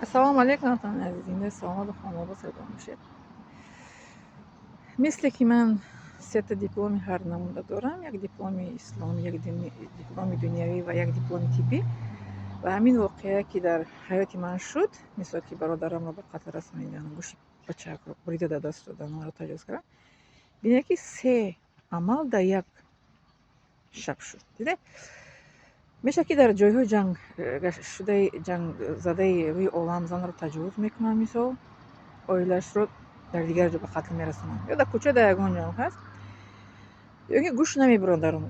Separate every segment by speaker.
Speaker 1: Ассалому алайкум, ҳамватанони азиз, зинда, саломату хонавода сарбаланд бошед. Мисле ки ман сета дипломи ҳар намуда дорам: як дипломи исломӣ, як дипломи дунявӣ ва як дипломи тиббӣ. Ва ҳамин воқеа, ки дар ҳаёти ман шуд, мисол ки бародарамро ба қатл расонидан, гӯши бачаакро бурида дар даст додан, маро таҷовуз кардан, бинед, ки се амал дар як шаб шуд. Дидед, мешавад, ки дар ҷойҳои ҷанг шудаи, ҷангзадаи рӯи олам занро таҷовуз мекунанд, мисол, оилаашро дар дигар ҷо ба қатл мерасонанд ё дар кӯча, дар ягон ҷо ҳаст, ё ин ки гӯш намебуранд, дар он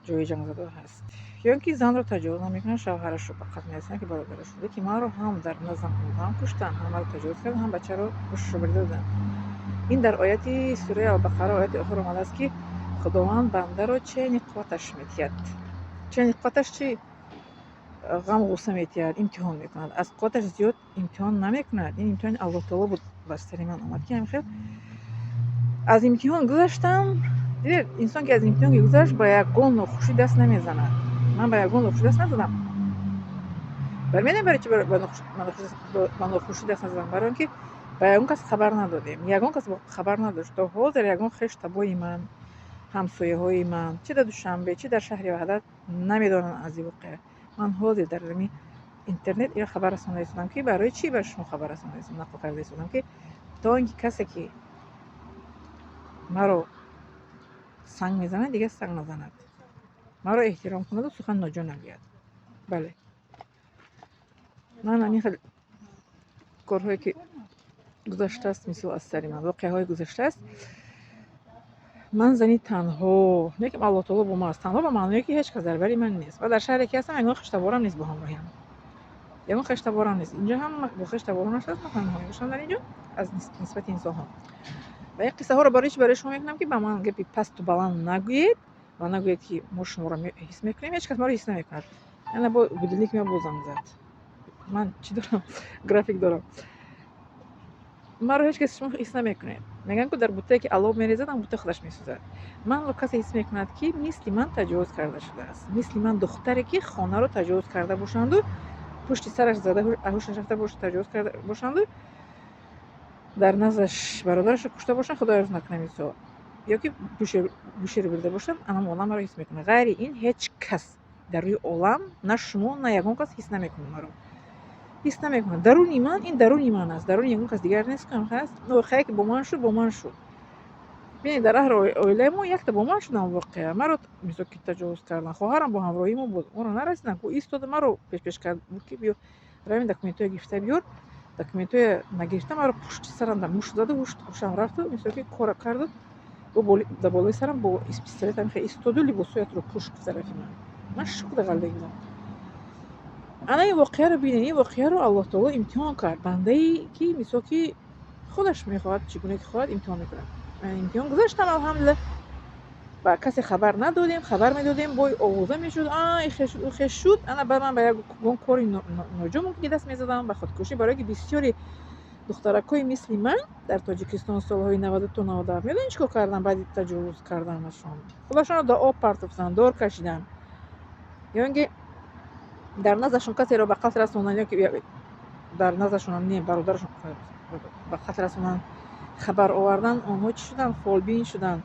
Speaker 1: ҷои ҷангзада ҳаст, ё ин ки занро таҷовуз намекунанд, шавҳарашро ба қатл мерасонанд, ки бародарашро. Лекин маро ҳам дар наздам одам куштанд, ҳам маро таҷовуз карданд, ҳам бачаро гӯшашро бурида доданд. Ин дар ояти сураи Албақара, ояти охир омадааст, ки Худованд бандаро чени қувваташ медиҳад. Чени қувваташ чӣ? Ғаму ғусса медиҳад, имтиҳон мекунад. Аз қувваташ зиёд имтиҳон намекунад. Ин имтиҳони Аллоҳ таоло буд, бар сари ман омад, ки ҳамин хел аз имтиҳон гузаштам. Дидед, инсон ки аз имтиҳон гузашт, ба ягон нохушӣ даст намезанад. Ман ба ягон нохушӣ даст назадам. Медонед, барои чӣ ба нохушӣ даст назадам? Барои он ки ба ягон кас хабар надодем, ягон кас хабар надошт. То ҳозир ягон хеш табои ман, ҳамсояҳои ман, чӣ дар Душанбе, чӣ дар шаҳри Ваҳдат, намедонанд аз ин воқеа. Ман ҳозир дар ами интернет ин хабар расонда истодам, ки барои чӣ ба шумо хабар расонда истодам, нақл карда истодам, ки то он ки касе ки маро санг мезанад, дигар санг назанад, маро эҳтиром кунаду сухан ноҷо нагӯяд. Бале, ман ҳамин хел корҳое ки гузаштааст, мисол, аз сари ман воқеаҳое гузаштааст. Ман зани танҳо, лекин Аллоҳ таоло бо ман аст. Танҳо ба маъное, ки ҳеҷ кас дар бари ман нест ва дар шаҳре ки ҳастам, ягон хештаборам нест бо ҳамроҳиам, ягон хештаборам нест. Инҷо ҳам бо хештаборонаш аст, ман танҳо мебошам дар инҷо аз нисбати инсонҳо. Ва ин қиссаҳоро барои чӣ барои шумо мекунам? Ки ба ман гапи пасту баланд нагӯед ва нагӯед, ки мо шуморо ҳис мекунем. Ҳеҷ кас маро ҳис намекунад. Ана бо будильник меояд, боз занг зад. Ман чӣ дорам? График дорам. Маро ҳеҷ кас шумо ҳис намекунед. Мегӯянд, ку дар буттае ки алов мерезад, ам бутта худаш месӯзад. Манро касе ҳис мекунад, ки мисли ман таҷовуз карда шудааст, мисли ман духтаре, ки хонаро таҷовуз карда бошанду пушти сараш зада, ҳушаш рафта боша, таҷовуз карда бошанду дар наздаш бародарашро кушта бошанд, Худо ёрз накунад, мисол, ё ки гӯшеро бурида бошанд. Анам олам маро ҳис мекунад. Ғайри ин ҳеҷ кас дар рӯи олам, на шумо, на ягон кас ҳис намекунад, маро ҳис намекунад. Даруни ман, ин даруни ман аст, даруни ягон кас дигар нест. Ҳаст воқеае, ки бо ман шуд, бо ман шуд. Бинед, дар аҳли оилаи мо якта бо ман шудам воқеа. Маро, мисол, ки таҷовуз кардан, хоҳарам бо ҳамроҳии мо буд, моро нарасиданд ку, истода маро пешпеш кард, буд ки биё, равем, документҳое гирифта биёр. Документҳое нагирифта, маро пушти сарам мушт заду, ҳушам рафту, мисол, ки кора карду, дар болои сарам бо пистолет ҳамихел истоду, либосҳоятро пӯш, гуфт тарафи ман. Ман шок да ғалта будам. Ана ин воқеаро бинед. Ин воқеаро Аллоҳ таоло имтиҳон кард. Бандае ки, мисол, ки худаш мехоҳад, чӣ гуна ки хоҳад, имтиҳон мекунад. Имтиҳон гузаштам, алҳамдулилла. Ба касе хабар надодем. Хабар медодем, бой овоза мешуд, а ихе шуд, ухе шуд. Ана баъд ман ба ягон кори ноҷо мумкин ки даст мезадам, ба худкушӣ, барое ки бисёри духтаракҳои мисли ман дар Тоҷикистон солҳои 90 то 97, медонед, чӣ кор карданд баъди таҷовуз карданашон? Худашонро дар об партофтанд, дор кашиданд, ё ин ки дар наздашон касеро ба қатл расонанд, ё ки дар наздашонам не, бародарашон ба қатл расонанд, хабар овардан. Онҳо чӣ шуданд? Фолбин шуданд,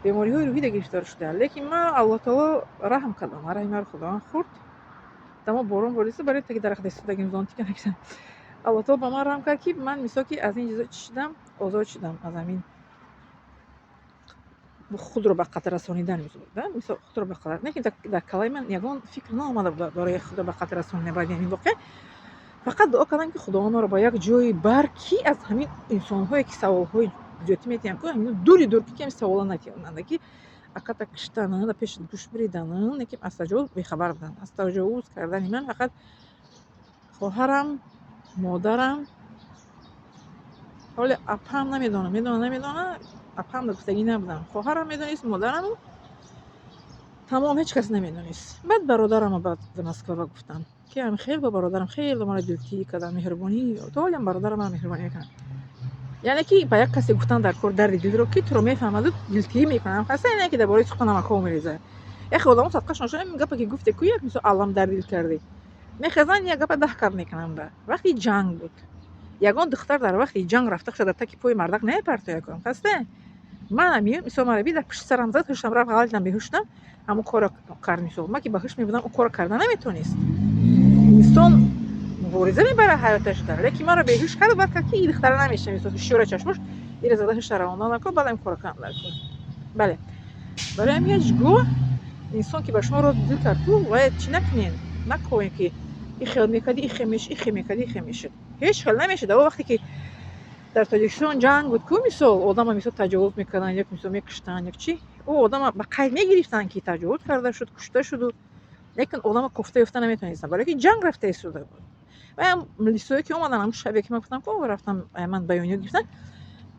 Speaker 1: бемориҳои рӯҳида гирифтор шуданд. Лекин ман Аллоҳ таоло раҳм кардам, раҳми маро Худованд хӯрд. Дамо борон бориста, барои таги дарахт истодагим, зонтика накардам. Аллоҳ таоло ба ман раҳм кард, ки ман, мисол, ки аз ин чизо чӣ шудам? Озод шудам аз ҳамин худро ба қатл расонидан. Мисол, худро ба қатл, лекин дар калаи ман ягон фикр наомада буд барои худро ба қатл расонидан. Баъди ҳамин воқеа фақат дуо кардам, ки Худованд маро ба як ҷое бар, ки аз ҳамин инсонҳое, ки саволҳои зиёдтӣ метиҳанд ку, ҳамин дури дур, ки ҳамин савола натиҳанд, ки аката киштан, пеш гӯш биридан. Лекин аз таҷовуз бехабар будам. Аз таҷовуз кардани ман фақат хоҳарам, модарам, ҳоле апаам намедонам, медонам, намедонам, апаам гуфтагӣ набудам. Хоҳарам медонист, модараму тамом, ҳеҷ кас намедонист. Баъд бародарама баъд Москва гуфтам, ки ам хел ба бародарам хеле маро дилтӣ кардам, меҳрубонӣ. То ҳолиам бародарам маро меҳрубонӣ мекунад. Яъне ки ба як касе гуфтан дар кор дарди дилро, ки туро мефаҳмаду дилтиҳӣ мекунад. Хаста не ки дар бораи сухта намакҳо мерезад. Яхе одамо садқашон шуда, ин гапе ки гуфте ку, як мисол алам дар дил кардӣ. Мехезанд, як гапа 10 кар мекунанд. Ба вақти ҷанг буд, ягон духтар дар вақти ҷанг рафта дар таки пои мардак намепартояд касте. Ман мисол, мара би дар пушти сарам зад, ҳушам рафт, ғалтидам, беҳуш шудам. Ҳамон корро кард. Мисол, ман ки ба ҳуш мебудам, он корро карда наметавонист. Инсон мубориза мебарад ҳаёташда, лекин маро беҳуш кард. Баъд кард, ки и духтара намеша, мисол, ҳушёра чашмош ира зада, ҳуша равонда накун, баъд ҳамин корро кард. Бале, барои ҳамин ҳеҷ гоҳ инсон ки ба шумо рози дил кард, ку бояд чӣ накунед, накунед, ки и хел мекардӣ, и хел мешуд, и хел мекардӣ, и хел мешуд. Ҳеҷ хел намешуд. О, вақте ки дар Тоҷикистон ҷанг буд ку, мисол, одама, мисол, таҷовуз мекарданд, як мисол, мекуштанд, як чӣ, ӯ одама ба қайд мегирифтанд, ки таҷовуз карда шуд, кушта шуду, лекин одама кофта ёфта наметавонистанд, барое ки ҷанг рафта истода буд. Ваям милисое ки омадан, ҳамн шабе ки ман гуфтам ку рафтам, ман баёния гирифтам,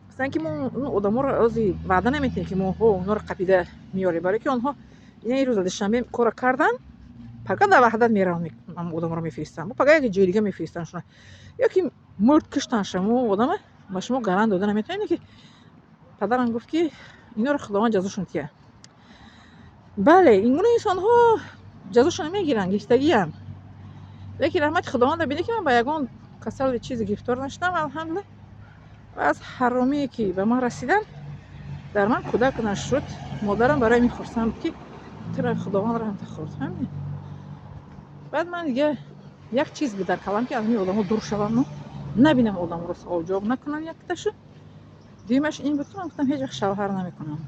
Speaker 1: гуфтанд, ки мо одаморо ози ваъда наметиҳем, ки мо онҳоро қапида меорем, барое ки онҳо ина рӯза душанбе корро карданд, пага дар Ваҳдат мераванд, одаморо мефиристанд, пага як ҷои дига мефиристанд шуна, ё ки мурд, куштанд шумо одама, ба шумо гарант дода наметавонем. Ки падарам гуфт, ки инҳоро Худованд ҷазошон тия. Бале, ин гуна инсонҳо ҷазошонро мегиранд, гирифтагиам, лекин раҳмати Худованда бине, ки ман ба ягон касали чизе гирифтор нашудам, алҳамдулилла. Ва аз ҳаромие ки ба ман расиданд, дар ман кӯдак нашуд. Модарам барои мин хурсанд буд, ки тура Худованд раҳмата хӯрд. Фаҳмидӣ? Баъд ман дига як чиз буд дар калам, ки аз ҳамин одамо дур шаваму набинам, одаморо савол ҷавоб накунам, якташу. Дуюмаш ин буд, ки ман гуфтам, ҳеҷ вақт шавҳар намекунам.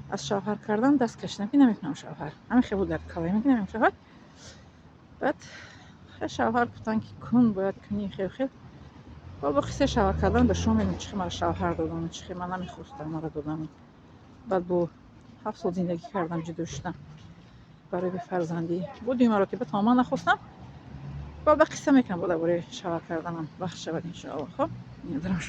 Speaker 1: Аз шавҳар кардан даст кашидам, ки намекунам шавҳар. Ҳамин хел буд дар каламе, ки намекунам шавҳар. Баъд шавҳар гуфтанд, ки кун, бояд кунӣ, хел хел. Ҳол бо қиссаи шавҳар кардан ба шумо мегӯям, чӣ хел маро шавҳар додану чӣ хел ман намехостам маро додану. Баъд бо 7 сол зиндагӣ кардам, ҷудо шудам барои бефарзандӣ. Бо дуюм маротиба тамоман нахостам. Баъд ба қисса мекунам бо дар бораи шавҳар карданам, вақт шавад, иншоалло. Хоб, дарам.